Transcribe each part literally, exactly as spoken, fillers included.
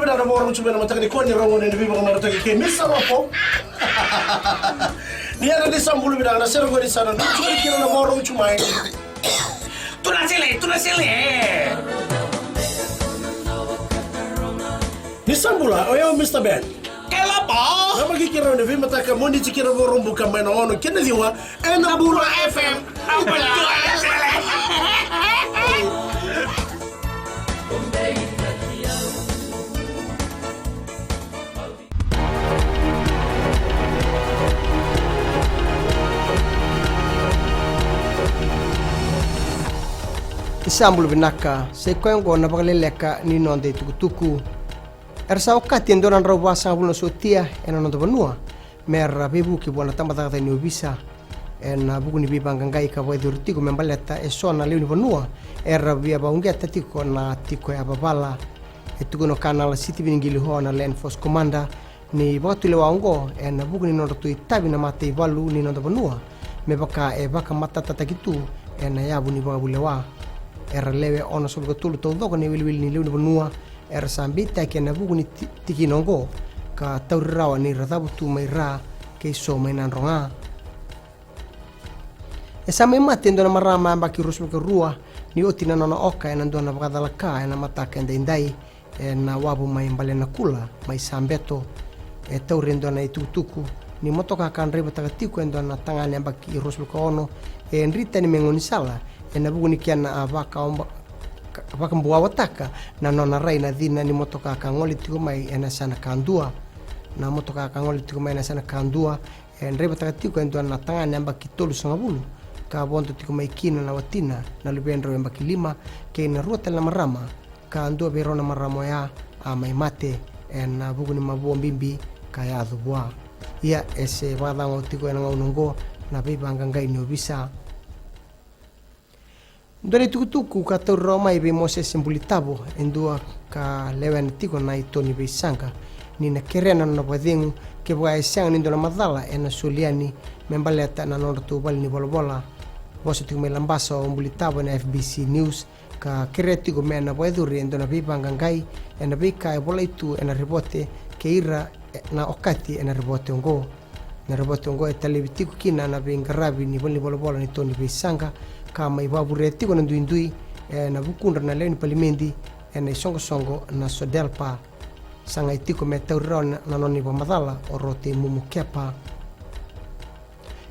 Na vakarogo tu mai na mataka ni kua ni rogo ni veivakamarautaki kei Misa Lopo. Ni yana ni sa bula vinaka na sere qori sa na dua tu kina na vakarogo tu mai. Tuna sele, tuna sele. Ni sa bula, o yau Mista Ben. Kelapa. Na maki kira ni veimataka mo ni tikira vakarogo buka mai na ono kina ciwa. Ena Bula F M. Ni sa bula vinaka, sa i koya oqo na vakaleleka ni noda itukutuku. Era sa okati e dua na drau vasagavulu na sotia ena noda vanua me ra veivuke vua na tabacakacaka ni ovisa ena vuku ni veivaqaqai ka vakayacori tiko me baleta e so na lewe ni vanua era via vauqeta tiko na tiko yavavala. E tukuna o Kanala Sitiveni Qiliho na Land Force Commander ni vakatulewa oqo ena vuku ni nodratou itavi na mataivalu ni noda vanua me vaka e vakamatatataki tu ena yavu ni vakavulewa. Era lewe onosagavulu ka tolu taucoko na iwiliwili ni lewe ni vanua era sa beitaki ena vuku ni ti- tikina oqo ka tauri rawa ni ra cavutu mai Ra kei so mai Nadroga. E sa mai mate e dua na marama yabaki ruasagavulu ka rua ni oti na nona oka ena dua na vakacalaka ena mataka edaidai ena wavu mai Balenakula mai Sabeto. E tauri e dua na itukutuku ni motoka ka draivataka tiko e dua na tagane yabaki ruasagavulu ka ono e dri tani mai gaunisala ena vuku ni kena a vakaoba- ka- vakabuawataka na nona rai na cina ni motoka ka gole tiko mai ena yasana kadua. Na motoka ka gole tiko mai ena yasana kadua e draivataka tiko e dua na tagane yabaki tolusagavulu ka vodo tiko mai kina na watina, na luvedrau yabaki lima kei na rua tale na marama, ka dua vei rau na marama oya a mai mate ena vuku ni mavoa bibi ka yaco vua. Ia e se vakacagau tiko ena gauna oqo na veivaqaqai ni ovisa. Dua na itukutuku ka tauri rawa mai vei Mosese Bulitavo, e dua ka lewena tiko na ito ni veisaqa, ni na kerea na nona vakacegu kevaka e sega ni dua na macala ena soli yani me baleta na nodratou vale ni volavola. Vosa tiko mai Labasa o Bulitavo ena F B C News ka kerea tiko me na vakayacori e dua na veivaqaqai ena veika e volai tu ena ripote kei ira na okati ena ripote oqo. Na ripote oqo e talevi tiko kina na veiqaravi ni valenivolavola ni to ni veisaqa ka mai vakavurea tiko na duidui ena vukudra na lewe ni palimedi ena isoqosoqo na SODELPA. Sa qai tiko me tauri rawa na nona ivakamacala o Rotei Mumu Kepa.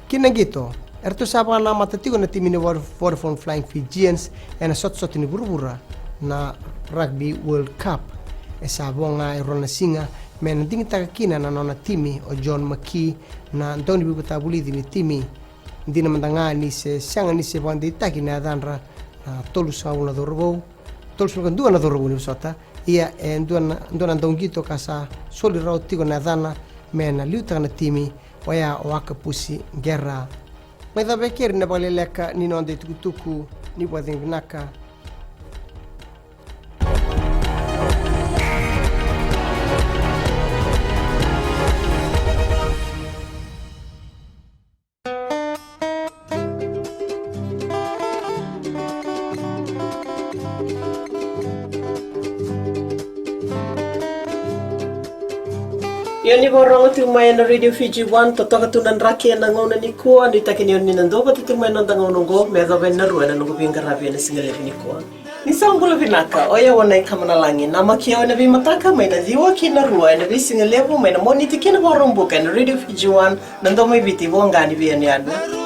Kina qito, eratou sa vakanamata tiko na timi ni Vodafone Flying Fijians ena sotasota ni vuravura na Rugby World Cup. E sa vo ga e rua na siga me na digitaka kina na nona timi o John McKee na dauniveivakatavulici ni timi. Dina mada ga ni se sega ni se vakadeitaki na yacadra na tolusagavulu na cauravou, tolusagavulu ka dua na cauravou ni vosota. Ia e dua na, dua na dauqito ka sa soli rawa tiko na yacana me na liutaka na timi, oya o Akapusi Qera. Mai cava e keri na vakaleleka ni noda itukutuku, ni vakacegu vinaka. Io, ni vakarorogo tiko mai ena Radio Fiji One, totoka tu na draki ena gauna nikua. Nuitaki ni o ni na duavata tiko mai ena noda gauna oqo me yacova yani na rua ena noqu veiqaravi ena siga levu nikua. Ni sa bula vinaka, o yau o Nai Kamanalagi, namaki au ena veimataka mai na ciwa ki na rua ena veisiga levu mai na Moniti ki na Vakaraubuka ena Radio Fiji One, na domo i Viti, voqa ni veiyanuyanu.